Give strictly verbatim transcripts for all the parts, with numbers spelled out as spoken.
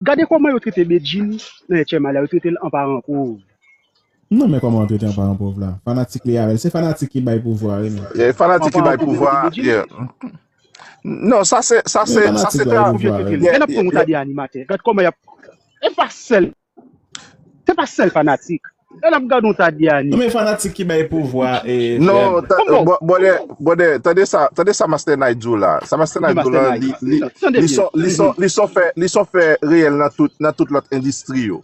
Gade kòman yo trete Bedjine nan H M I la, yo trete l an paran pòv. Non, men kòman yo trete an paran pòv la? Fanatik li avè l. Se fanatik ki bay pouvwa, wi, men. Yeah, fanatik ki bay pouvwa, yeah. Non, sa se sa se sa se Fanatik bay pouvwa, wi. Lè n ap pran yon ta de animatè, gad kòman y ap. E pa sèl. Se pa sèl fanatik. Lè n ap gade yon ta de ani. Non, men fanatik ki bay pouvwa e Non, bwodè, bwodè, tande sa, tande sa Master Night di w la. Sa Master Night di w la, li li li son li son li son fè li son fè reyèl nan tout nan tout lòt endistri yo.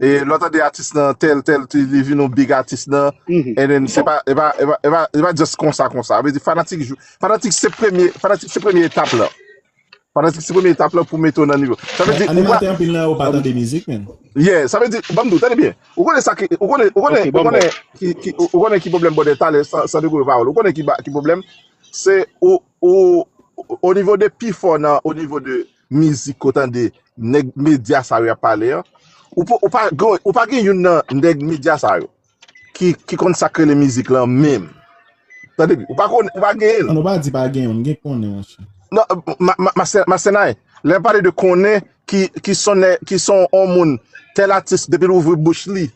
E lè w tande atis nan tèl tèl li vin yon big atis nan and then se pa e pa e pa e pa e pa just konsa konsa. Vle di fanatik jou fanatik se premye fanatik se premye etap la. Fanatik se premye etap la pou mete w nan nivo. Sa vle di ou pa Animatè anpil nan yo pa tande mizik menm. Yeah, sa vle di ban m di w tande byen. Ou konnen sa ki ou konnen ou konnen ou konnen ki ki ou konnen ki pwoblèm bwodè talè san san dekouvri pawòl. Ou konnen ki ba- ki pwoblèm se ou ou o nivo de pi fò nan o nivo de mizik ou tande nèg medya sa yo ap pale an. Ou pa ou pa gen ou pa gen youn nan nèg medya sa yo ki ki konn sa k rele mizik lan menm. Tande byen, ou pa konn ou pa genyen l. An nou pa di pa genyen, m gen konnen monchè. Non, ma- ma- Master Master Nine, lè m pale de konnen ki ki son nè- ki son on moun tèl atis depi l ouvri bouch li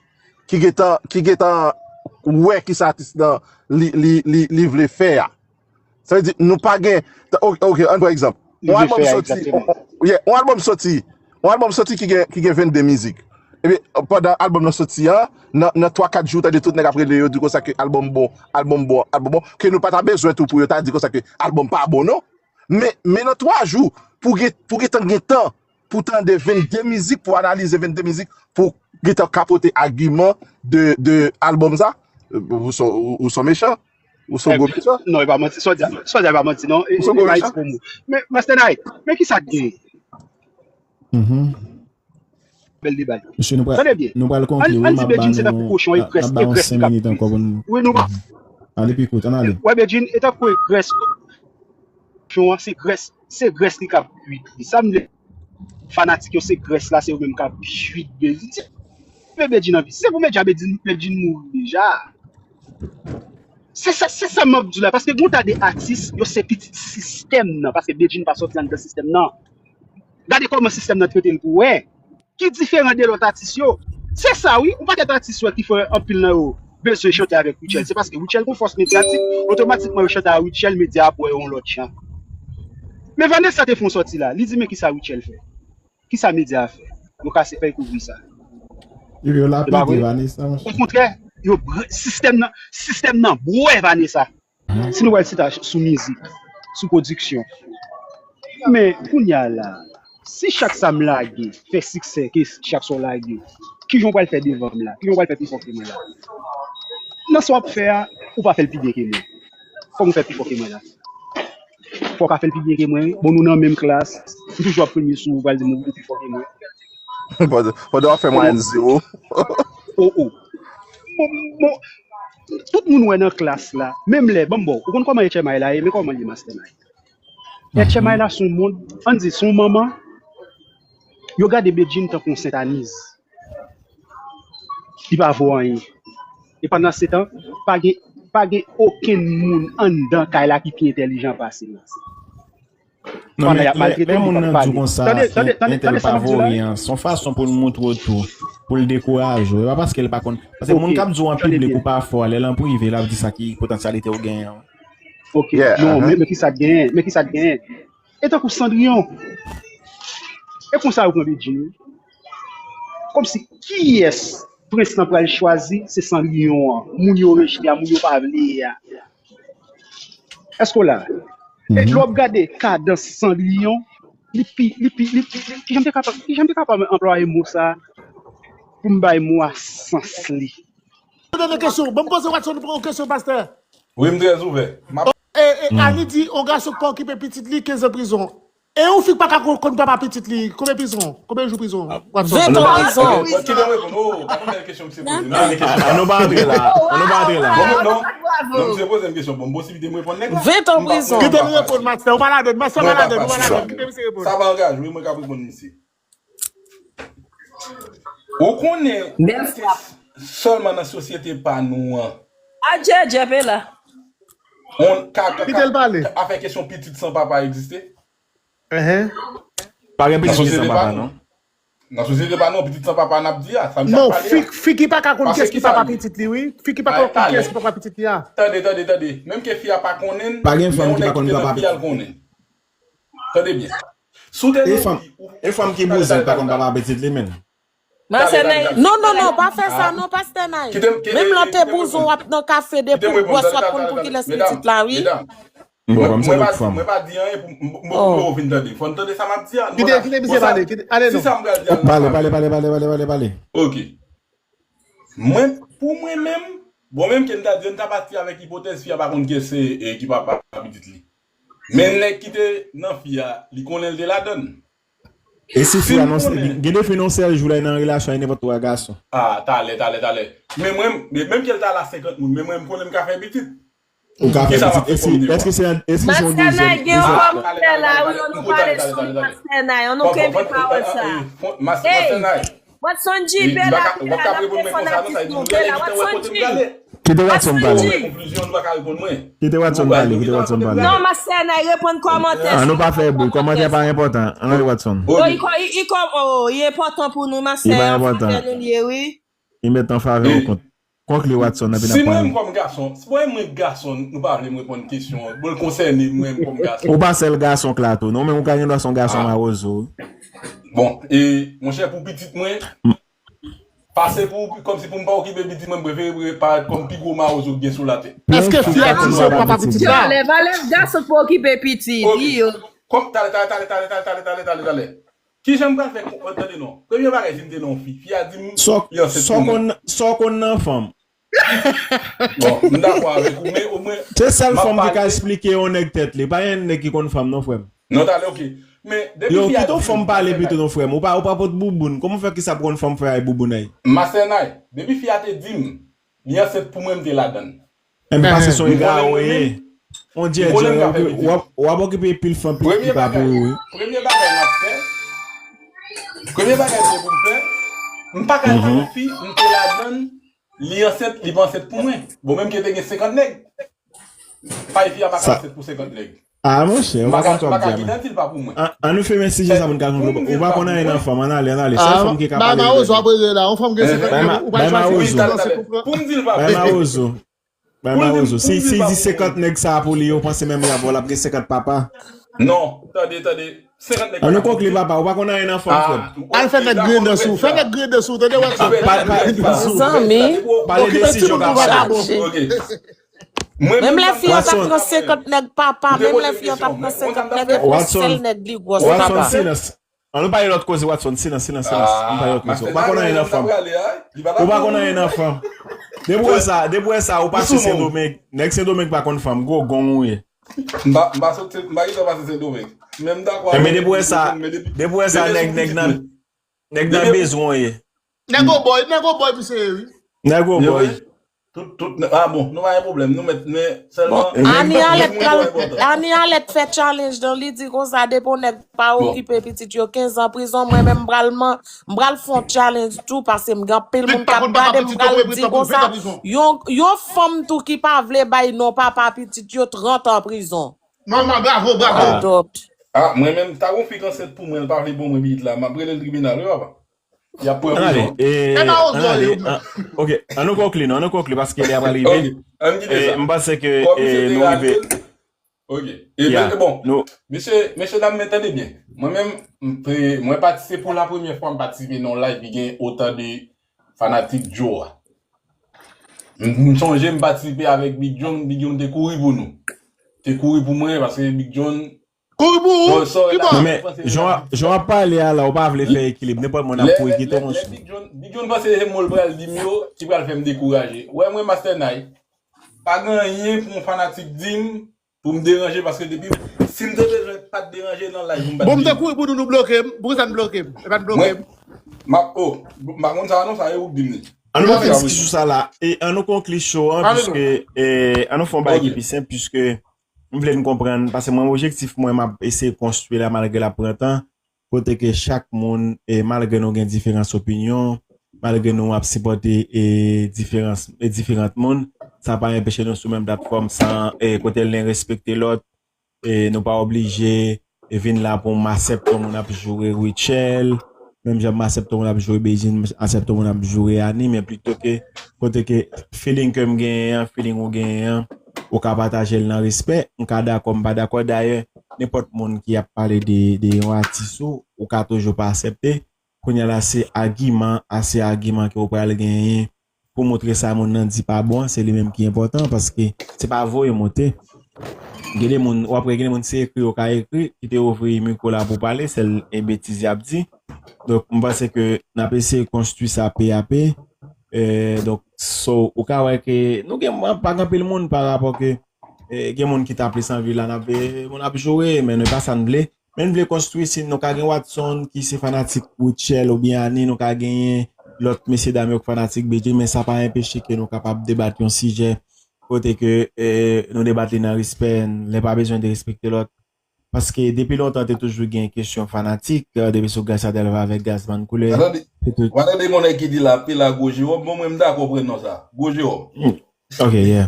ki gentan ki gentan wè ki sa atis nan li li li li vle fè a. Sa vle di nou pa gen ta- ok ok ann pran egzanp. On albòm soti on- on- yeah, on albòm soti on albòm soti ki gen ki gen vennde mizik. Epi pandan albòm nan soti an nan nan twa kat jou tande tout nèg ap rele yo di konsa ke albòm bon albòm bon albòm bon ke nou pa ta bezwen tou pou yo ta di konsa ke albòm pa bon non. Men men nan twa jou pou gen pou gentan gen tan pou tande vennde mizik pou analize vennde mizik pou gentan ka pote agiman de de albòm sa. Ou son ou son mechan. Ou son gwo mechan. Non e pa manti sa w di a sa w di a e pa manti non. E pa ekspo mo. Men Master Night men kisa k gen? Bèl deba. Mesye nou pral nou pral konkli wi. M ap ba nou m ap ba nou senk minit ankò pou nou. Wi nou pa. Ale pi kout ann ale. Wè Bedjine e tankou e grès kochon an se grès se grès li k ap kuit li sa m vle fanatik yo se grès la se yo menm k ap kuit Bedjine. Men Bedjine anvi se pou medya Bedjine Bedjine mouri deja. Se sa se sa m ap di w la paske gen yon ta de atis yo se pitit sistèm nan paske Bedjine pa sòti anndan sistèm nan. Gade kòman sistèm nan trete l pou wè ki diferan de lòt atis yo. Se sa wi, yon pakèt atis wè ki fè anpil nan yo bezwen chante avèk Rutshelle. Se paske Rutshelle gon fòs medyatik, otomatikman yo chante a Rutshelle, medya ap wè yo yon lòt jan. Men Vanessa te fè yon sòti la, li di men kisa Rutshelle fè? Kisa medya a fè? Yo kase fèy kouvri sa. Yo lapide Vanessa monchè. Okontrè, yo sistèm nan sistèm nan bwè Vanessa. Si nou pral sita sou mizik, sou pwodiksyon. Men kounye a la, si chak sa m lage fè siksè ke chak sa w lage, kijan w pral fè devan m la? Kijan w pral fè pi fò ke mwen la? Nan sa w ap fè a, ou pa fè l pi byen ke mwen. Kòman w fè pi fò ke mwen la? Fò w ka fè l pi byen ke mwen wi. Bon nou nan menm klas, m toujou ap premye sou ou, ou pral di m ou pi fò ke mwen. Pandan w ap fè mwayèn zewo. Oh oh. Bon, bon, tout moun wè nan klas la, menm lè, ban m ba w, ou konn kòman H M I la ye, men kòman l ye Master Night. H M I la se yon mond, ann di, se yon manman, yo gade Bedjine tankou yon Sentaniz. Li pa vo anyen. E pandan se tan, pa gen, pa gen okenn moun anndan kay la ki pi entèlijan pase l. Non, men lè moun nan di w konsa entèl pa vo ryen an, se yon fason pou l moutre w tou, pou l dekouraje w. E pa paske l pa konn. Paske moun k ap di w an piblik ou pa fò a, lè l an prive, l ap di sa ki potansyalite w genyen an. Ok, non, men, men ki sa k genyen, men ki sa k genyen. E tankou Cendrillon. E konsa yo pran Bedjine wi. Kòmsi, kiyès prens lan pral chwazi, se Cendrillon an. Moun yo rejte a, moun yo pa vle a. Èske w la? E lè w ap gade kadans Cendrillon, li pi, li pi, li pi, kijan m te kapab, kijan m te kapab anplwaye mo sa pou m bay mo a sans li? Dènye kesyon, ban m poze Watson yon kesyon, pastè. Wi, m trè ouvè. M ap. E, e, Annie di, yon gason k pa okipe pitit li, kenz an prizon. E yon fi k pa ka konn papa pitit li, konbyen prizon? Konbyen jou prizon? Watson. Ven tan prizon. Kite m reponn. Oh, pa konn bèl kesyon ki se poze. Nan kesyon. An nou pa antre la. An nou pa antre la. Non, non, non, non, misye poze m kesyon. Bon, m posibite m reponn nèg la. Ven tan prizon. Kite l reponn, Master. Ou pa ladann, Master, ou pa ladann, ou pa ladann. Kite misye reponn. Sa pa angaje, wi, mwen ka reponn misye. Ou konnen, se sèlman nan sosyete pa nou an. Adjè, djè pe la. On ka, ka, ka, afè kesyon pitit san papa egziste? Pa gen pitit ki san papa, non. Nan sosyete pa nou, pitit san papa n ap di a, sa m t ap pale a. Non, fi ki pa ka konn kiyès ki papa pitit li, wi. Fi ki pa ka konn kiyès ki papa pitit li a. Tande, tande, tande. Menm ke fi a pa konnen l, men yon nèg kite nan fi a l konnen. Tande byen. Si w te nan vi, ou... E fanm ki bouzen pa konn papa pitit li menm. Non, non, non, pa fè sa non, pastè Nay. Menm lè w te bouzen w ap nan kafe depi w gwòs w ap konn pou kilès pitit la, wi. Mwen pa di anyen pou m poko fin tande. Fò n tande sa m ap di a. Kite, kite misye pale. Kite, ale non. Si sa m pral di a. Pale, pale, pale, pale, pale, pale, pale. Ok. Mwen, pou mwen menm, bon, menm ke m ta di, m ta pati avèk ipotèz fi a pa konn kiyès se, e, ki papa pitit li. Men nèg ki te nan fi a, li konnen l te ladann. E si fi a nan, gen de fi nan sèl jou la, nan relasyon, e nenpòt twa gason. Ah, talè, talè, talè. Men mwen, menm ke l ta la senkant moun, men mwen, m konnen m ka fè pitit. Ou ka fè pitit. Èske se, èske se yon dezèm? Mastè Nay gen yon kòmantè la, wi, ann nou pale sou li, Mastè Nay, ann nou kenbe pawòl sa. Hey, Watson G, pe la, pe la, n ap fè fanatism nou, pe la, Watson G. Kite Watson pale. Kite Watson pale, kite Watson pale. Non, Mastè Nay, reponn kòmantè. Ah, nou pa fè boul, kòmantè pa enpòtan. Ann ale Watson. Oh, i kò, i, i kò, oh, i enpòtan pou nou, Mastè, an favè nou l ye, wi. Li met an favè ou kont. Konkli Watson, epi n ap pale. Si mwen menm kòm gason, si mwen menm gason, nou pa vle m reponn kesyon an, bon, l konsène mwen menm kòm gason. Ou pa sèl gason k la tou, non, men ou ka gen dwa se yon gason mawozo, wi. Bon, e, monchè, pou pitit mwen, pase pou, kòmsi pou m pa okipe pitit mwen, m prefere parèt kòm pi gwo mawozo k gen sou latè. Èske fi a di se papa pitit la? Valè, valè gason k pa okipe pitit li yo. Kòm, talè, talè, talè, talè, talè, talè, talè, talè, talè. Kijan m pral fè konprann, tande non. Premye bagay, si m te nan yon fi, fi a di m li ansent pou mwen. Sa w konn nan fanm? Bon, m dakò avèk ou, men omwen. Se sèl fanm ki ka esplike yon nèg tèt li. Pa gen nèg ki konn fanm non, frè m. Non, talè, ok. Men, depi fi a di m. Yo, kite yon fanm pale pito non, frè m. Ou pa, ou pa pot bouboun. Kòman w fè ki sa pou konn fanm fè ay bouboun ay? Mastè Nay, depi fi a te di m li ansent pou mwen, m te ladann. Enben pase se yon egare w ye. On dyè dyè w ap, w ap okipe pil fanm pitit ki pa pou ou wi. Premye bagay m ap fè, premye bagay m gen pou m fè, m pa ka al nan fi m te ladann, li ansent, li pa ansent pou mwen. Bon, menm ke te gen senkant nèg, pa fi a pa ka ansent pou senkant nèg. Ah monchè, ou pa konn sa w ap di a menm. Ann nou fèmen sijè sa pou n ka kontre. Ou pa konn anyen nan fanm, ann ale, ann ale. Sèl fanm ki ka pale. Bay mawozo ap rele la, yon fanm gen senkant nèg, ou pral chwazi yon fanm nan se pou pran. Bay mawozo. Bay mawozo. Si, si li di senkant nèg sa a pou li, ou panse menm jan avè w l ap gen senkant papa? Non, tande, tande. Senkant nèg pa ka fè pitit. Ann nou konkli papa, ou pa konn anyen nan fanm frè m. Al fè nèg griyen dan sou, fè nèg griyen dan sou, tande Watson. Mezanmi. Pale de sijè w ka pale. Menm lè fi an ta pran senkant nèg papa, menm lè fi an ta pran senkant nèg, e pou sèl nèg li gwòs papa. Watson, silans. Ann nou pale lòt koze, Watson, silans, silans, silans. Ann pale lòt koze. Ou pa konn anyen nan fanm. Ou pa konn anyen nan fanm. Depi w wè sa, depi w wè sa, ou pase Sendomeng. Nèg Sendomeng pa konn fanm, gwo gong ou ye. M pa, m pa soti, m pa gentan pase Sendomeng. Men m dakò avè w. Enben depi w wè sa, depi w wè sa, nèg, nèg nan, nèg nan bezwen w ye. Nèg Obòy, nèg Obòy misye ye wi. Nèg Obòy. Tout, tout, ah bon, nou pa gen pwoblèm, nou mèt, men sèlman. Ani Alèt pral, Ani Alèt fè challenge nan, li di konsa depi yon nèg pa okipe pitit yo, kenz an prizon, mwen menm m pral man, m pral fè yon challenge tou, paske m gen anpil moun k ap gade m, m pral di konsa, yon, yon fanm tou ki pa vle bay non papa pitit yo, trant an prizon. Manman, bravo, bravo. Adopt. Ah, mwen menm, ta gon fi k ansent pou mwen, l pa vle ban mwen pitit la, m ap rele l tribinal, wi, papa. Y ap pran prizon. Ann ale, ann ale, ok, ann nou konkli non, ann nou konkli, paske lè a pral rive. Ok, ann kite sa. M panse ke nou rive. Ok. E bon, mesye, mesye dam, men tande byen. Mwen menm, mwen pati, se pou la premyè fwa m patisipe nan yon live ki gen otan de fanatik Joe a. M, m sonje m patisipe avèk Big John, Big John te kouri pou nou. Te kouri pou mwen, paske Big John. Kouri pou ou? Ki bò? Men, jan w ap pale a la, ou pa vle fè ekilib, nenpòt moun ap kouri kite w monchè. Big John, Big John panse se mo l pral di m yo ki pral fè m dekouraje. Ou wè mwen, Mastè Nay, pa gen anyen pou yon fanatik di m, pou m deranje, paske depi si m te bezwen pa t deranje nan live pou m pa t vini. Bon, m te kouri pou nou, nou bloke m. Poukisa n bloke m? E pa n bloke m? M ap, oh, m pa konn sa non, sa e ou k di m li. Ann nou pa fè diskisyon sa la. E ann nou konkli show an, piske, e, ann nou fè yon bagay ki pi senp, piske m vle n konprann, paske mwen, objektif mwen, m ap eseye konstwi la, malgre l ap pran tan. Kote ke chak moun, e, malgre nou gen diferans opinyon, malgre nou ap sipòte, e, diferans, e, diferan moun, sa pa enpeche nou sou menm platfòm san, e, kote l nen respekte lòt, e, nou pa oblije, e, vin la pou m aksepte yon moun ap joure Rutshelle, Menm jan m aksepte moun ap joure Bedjine, m aksepte moun ap joure Annie, men plito ke kote ke feeling ke m genyen an, feeling ou genyen an, ou ka pataje l nan respè, m ka dakò, m pa dakò. Dayè, nenpòt moun ki ap pale de, de yon atis ou, ou ka toujou pa aksepte. Kounye a la, se agiman, ase agiman ke ou pral genyen pou montre sa moun nan di pa bon an, se li menm ki enpòtan, paske se pa voye monte. Gen de moun, w ap wè gen de moun se ekri yo ka ekri, ki te ouvri mikwo la pou pale, sèl e betiz y ap di. Donk, m panse ke n ap eseye konstwi sa pe a pe. Euh, donk, so, ou ka wè ke nou gen, pa gen anpil moun pa rapò ke, euh, gen moun ki ta plis anvi la, n ap, euh, moun ap joure, men nou pa sa n vle. Men n vle konstwi, si nou ka gen Watson ki se fanatik Rutshelle oubyen Annie, nou ka genyen lòt mesye dam yo ki fanatik Bedjine, men sa pa enpeche ke nou kapab debat yon sijè kote ke, eh, nou debat li nan respè, lè pa bezwen derespekte lòt. Paske depi lontan, te toujou gen kesyon fanatik, eh, depi sou Gracia Delva avèk Gazzman Couleur. Atande, atande, mon nèg ki di la, pi la, Gwo Jewòm, bon, mwen, m dakò pran non sa. Gwo Jewòm. Ok, yeah.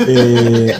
E,